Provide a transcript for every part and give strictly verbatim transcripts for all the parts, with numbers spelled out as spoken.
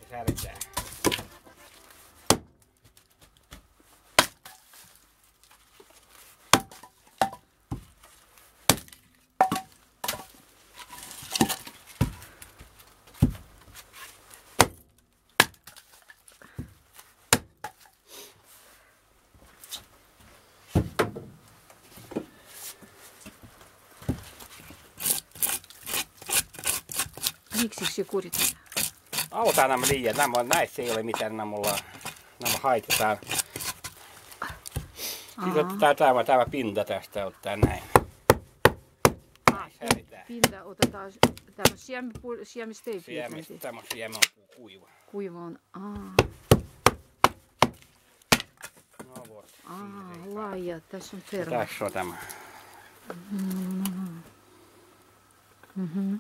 Säädetään. Miksi se kurit? Auttaa nämä liian. Nämä on näissä, ei ole mitään, nämä ollaan, nämä haitetaan. Sitten otetaan tämä, tämä pinta tästä, ottaa näin. Aa, säädetään. Pinta otetaan, tämä on siemi, siemi steipi. Siemi, tämä on siemi on kuiva. Kuiva on, aa. No vot. Aa, laaja, tässä on terva. Tässä on tämä. Mhm.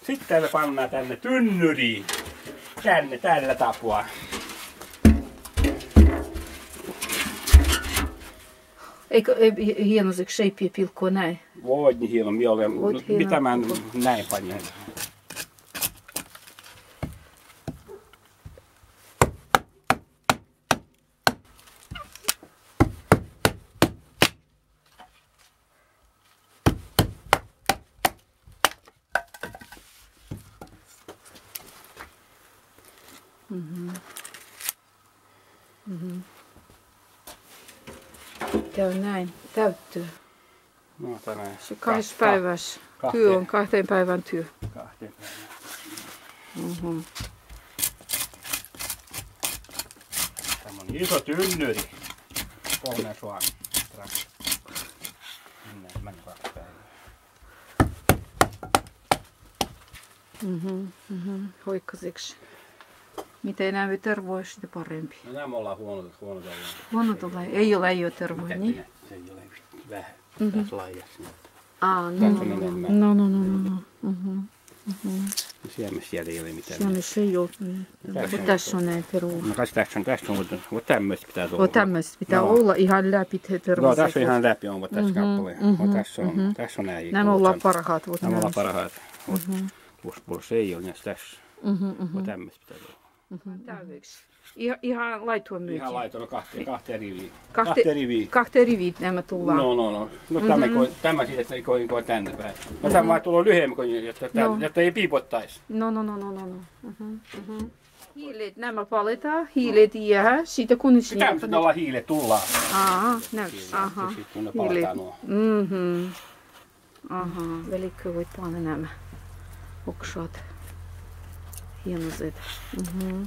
Sitten me pannaan tänne tynnyriin. Tänne tällä tapaa. Eikö, ei, hieno se shape pilkko näin. Voi niin hieno, minä olen. Oot hieno. Mitä mä näin panin? Mhm. Mhm. Tää on näin, täyttyy. No, tänään. Se kahdessa päivässä. Työ on kahteen päivään työ. Kahteen päivään. Mhm. Tämä on iso tynnyri. Kolme suon. Minne meni kaksi päivää. Mhm, mhm. Hoikkaseksi. Mitä enemmän tervoja, sitä parempi. No, nämä ollaan huono, huono tällä. Huono tällä. Ei ole, ei ole tervoja, niin? Se ei ole vähän. Mhm. Tässä laajassa. Aa, no. Tässä on enemmän. No, no, no, no, no. Mhm, mhm. Siemessä siellä ei ole mitään. Siemessä ei ole. Mm. Mutta tässä on näin tervoja. No kas tässä on, tässä on, mutta, mutta tämmöistä pitää olla. Mutta tämmöistä pitää olla ihan läpi tervoja. No, tässä on ihan läpi on, mutta tässä kappale. Mhm, mhm. Mutta tässä on, mhm. Tässä on näin. Nämä ollaan parhaat, mutta nämä ollaan parhaat. Mhm. Plus, plus ei ole näissä tässä. Mhm, mhm. Mutta tämmöistä pitää olla. Mhm. Täydeksi. Ihan, ihan laitoon myytiin. Ihan laitoon, no kahteen, kahteen riviin. Kahte-, kahteen riviin. Kahteen riviin nämä tullaan. No, no, no. No tämä, mhm, ko-, tämä siitä, että ko-, ko-, tänne päin. No, mhm, tämä vaan tuloo lyhyemmin, kun, jotta, no, jotta ei piipottaisi. No, no, no, no, no, no. Mhm, mhm. Hiilet, nämä paletaan, hiilet jää, siitä kunnes... Pitää niitä olla hiilet, tullaan. Aa, näyt, aha. Sitten kun ne paletaan nuo. Mhm. Aha, velikö voit panna nämä oksaat. Hienoset. Mhm.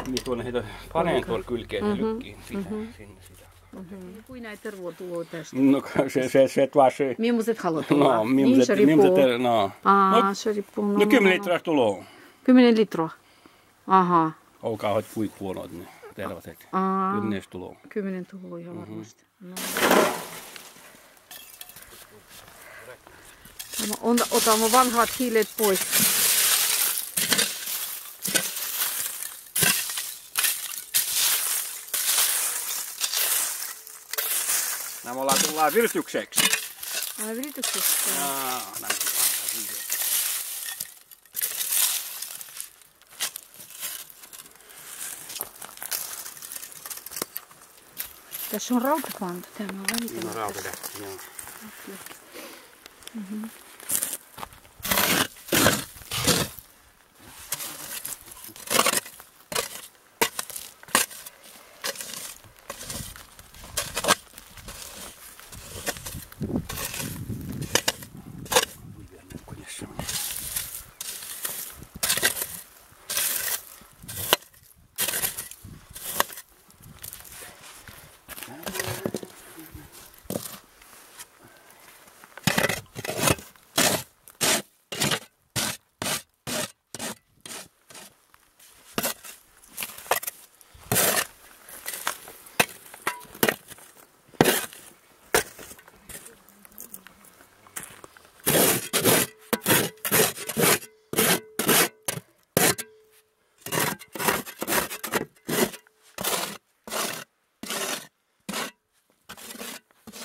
Niin tuonne heitä paneen tuon kylkeen, mhm, lykkiin. Sinne, mhm, sinne, sitä. Mhm. Kui näitä tervoja tuloo tästä. No, se, se, se, tuo se. Mimmoset haluat tulla? No, mimmoset, niin, se riippuu. Mimmoset, no. Aa, no, se riippuu, no, no, kymmenen litraa tuloo. Kymmenen litraa. Aha. Olkaa hoit kui huonot ne tervat. Aa. Kymmenen tuloo. Kymmenen tuloo ihan, mhm, varmasti. No. Mä on-, otan mun vanhat hiilet pois. Nämä ollaan, tullaan viritykseksi. Ai, viritykseksi. Aa, nämä on vanhat hiilet. Tässä on rautapanta, tämä on välitön. No, rautatähti, joo. Okei. Mhm.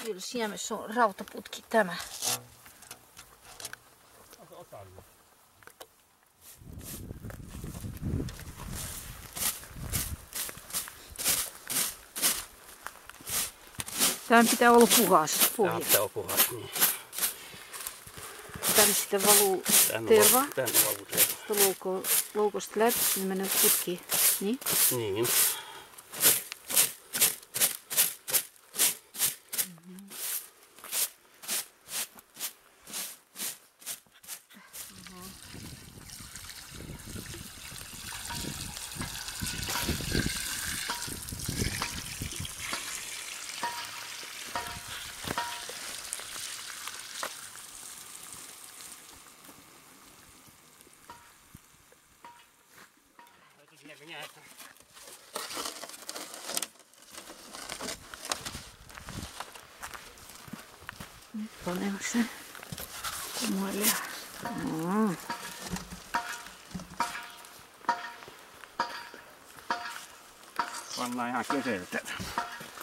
Siel siemessä on rautaputki tämä. Tän pitää olla puhas pohja. Tää pitää olla puhas, niin. Tän sitten valuu terva. Tän valuu terva. Sitten louko-, loukosta läpi, niin menee kutki. Niin? Niin. Nyt panee se. Kumoilee. Mm. Pannaan ihan keseltä.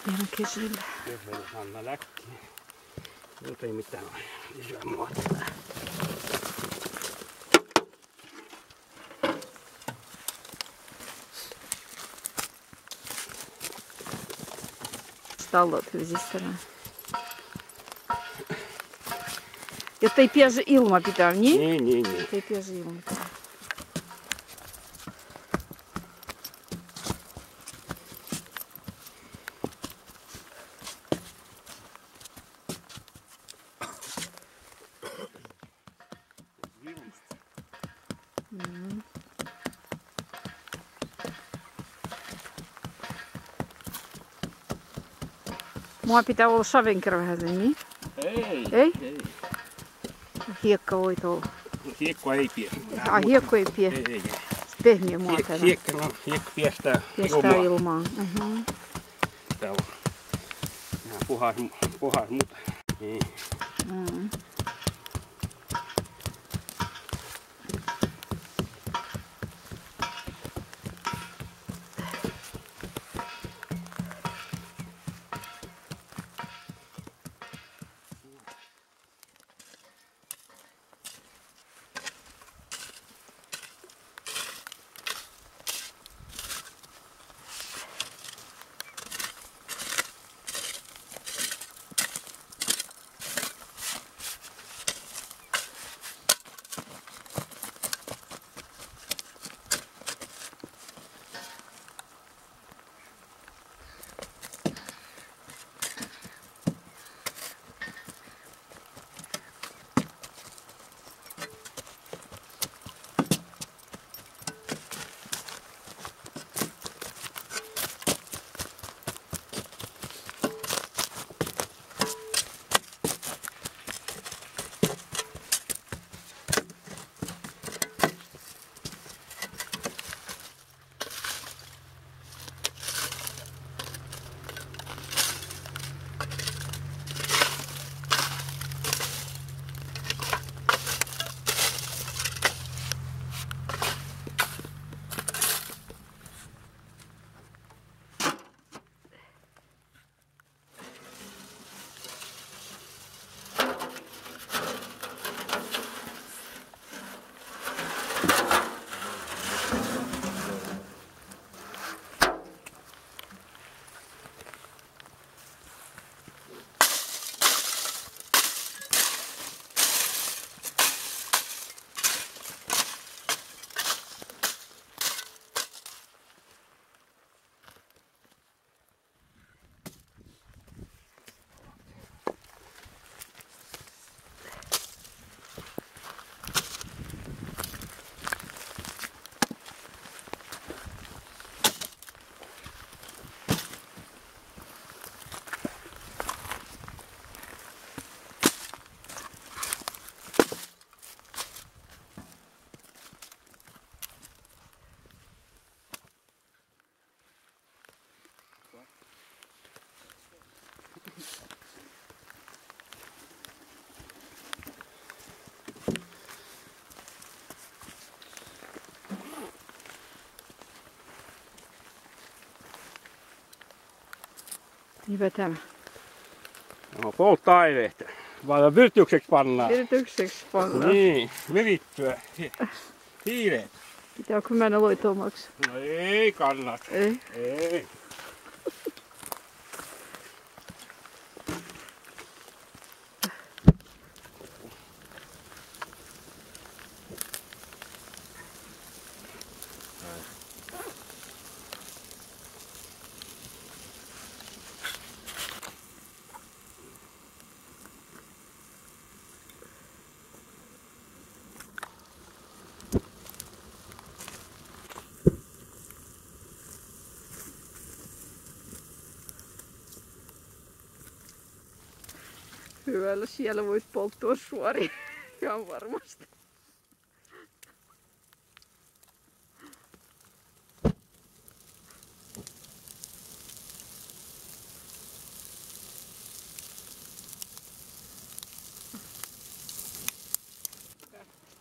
Ihan keseltä. Keseltä, anna läkki. Nyt ei mitään. Lisää muotia. Stallat yhdistellään. Jotta ei pääse ilma pitää, niin? Niin, niin, niin. Ei pääse ilma pitää. Mm. Muan pitää olla savenkera vähäsen, niin? Ei, ei. Ei? Ei. Hiekka voi tuolla. Hiekka ei pidä. Ai, hiekka ei pidä. Ei, ei, ei. Pehmeä muoti. Hiek-, hiekka, no, hiekka päästää ilmaa. Päästää ilmaa. Mhm. Täällä on ihan puhas, puhas muta. Niin. Mm. Mikä tämä? No, polttaa aiveet. Vaan virtykseksi pannaan. Virtykseksi pannaan. Niin, virittyä. Hi-, hiiret. Pitääkö mennä loitomaksi? No ei kannata. Ei. Ei. Hyvällä sielä voit polttua suori. Ihan varmasti.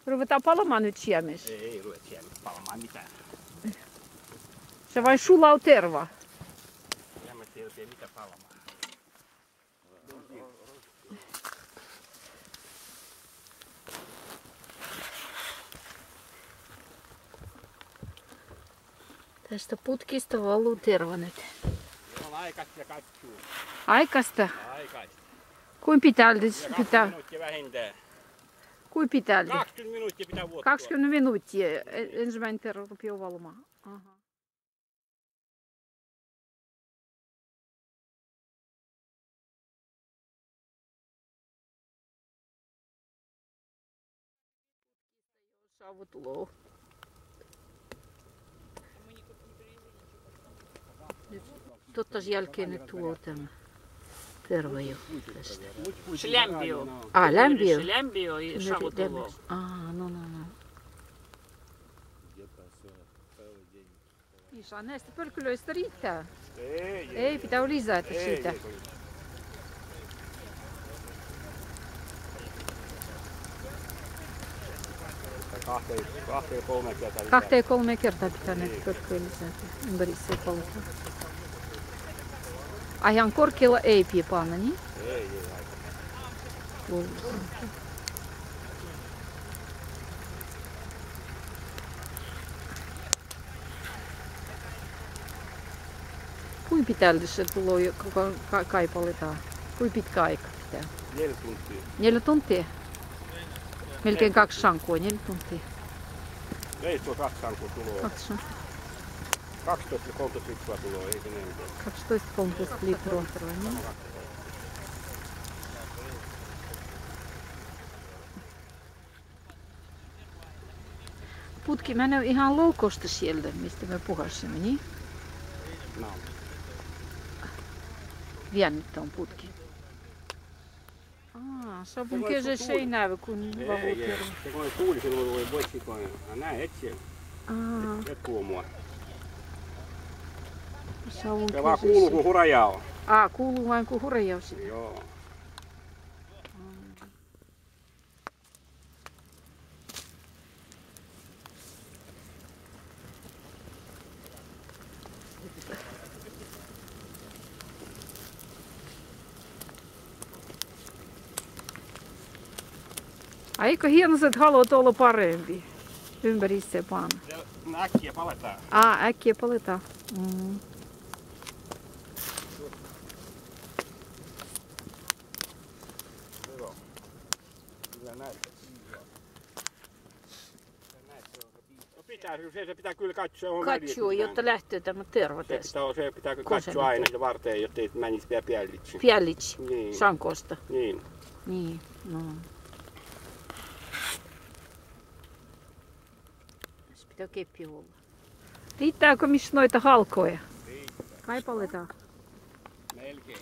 Ruvetaan palama nyt siemes? Ei, ei ruveta siemes palamaan mitään. Se vain sulaa terva. Siemes ei oikein mitään palamaan. Tästä putkista valuu terva nyt. Se on aikaista ja kaikki. Aikaista? Aikaista. Kuinka pitkälti? Ja pitää? Kaksikymmentä minuuttia vähintään. Kuinka pitkälti? Kaksikymmentä minuuttia pitää vuottaa. Kaksikymmentä minuuttia e-, ensimmäinen terva rupeaa valumaan. Aha. Savu tuloo. Totta jälkeen ne tuloo tän terva jo tästä. Se lämpi jo. Aa, lämpi jo. Se lämpi jo, i savu tuloo. Aa, no, no, no. Iša, näistä pölkylöistä riittää. Ei, ei, ei, pitää lisätä ei, sitä. Ei, ei. Kahteen, kahteen kolmeen kertaan lisää. Kahteen kolmeen kertaan pitää näitä pölkkyjä lisätä. Ympäristöä polttaa. Ai, ihan korkealla ei pidä panna, niin? Ei, ei, ei. Kuuluu. Kuinka pitkälti se tuloo, jo, ka-, ka-, kaipaletaan? Kuinka pitkä aika pitää? Neljä tuntia. Neljä tuntia? Melkein kaksi sankua, neljä tuntia. Ei, tuo kaksi sankua tuloo. Kaksi sankua. Kaksitoista, kolmetoista litraa tuloo, ei se enempää. Kaksitoista, kolmetoista litraa. Putki menee ihan loukosta sieltä, mistä me puhasimme, niin? No. Vienyt on putki. Aa, savun kesä seinää, kun ei, ei. Se kun tuuli, se voi, voi, kun, no näin, et se. Aa. Et, et kuo mua. Savun kesä vaan kuuluu, kun hurajaa on. Aa, kuuluu vain, kun hurajaa on. Joo. Ai, kun hienoset haluat olla parempi. Ympäristöä panna. Äkkiä paletaan. Aa, äkkiä paletaan. Mm. Joo. Kyllä näyttää. No pitää, se, se pitää kyllä katsoa, on. Katsoa, välillä jotta lähtee tämä terva tästä. Se pitää, se pitää kyllä katsoa aina ja varten, jotta ei menisi piallitsi. Piallitsi. Niin. Sankosta. Niin. Niin, no. Tässä pitää keppi olla. Riittääkö, missä noita halkoja? Riittää. Kaipaletaan. Melkein.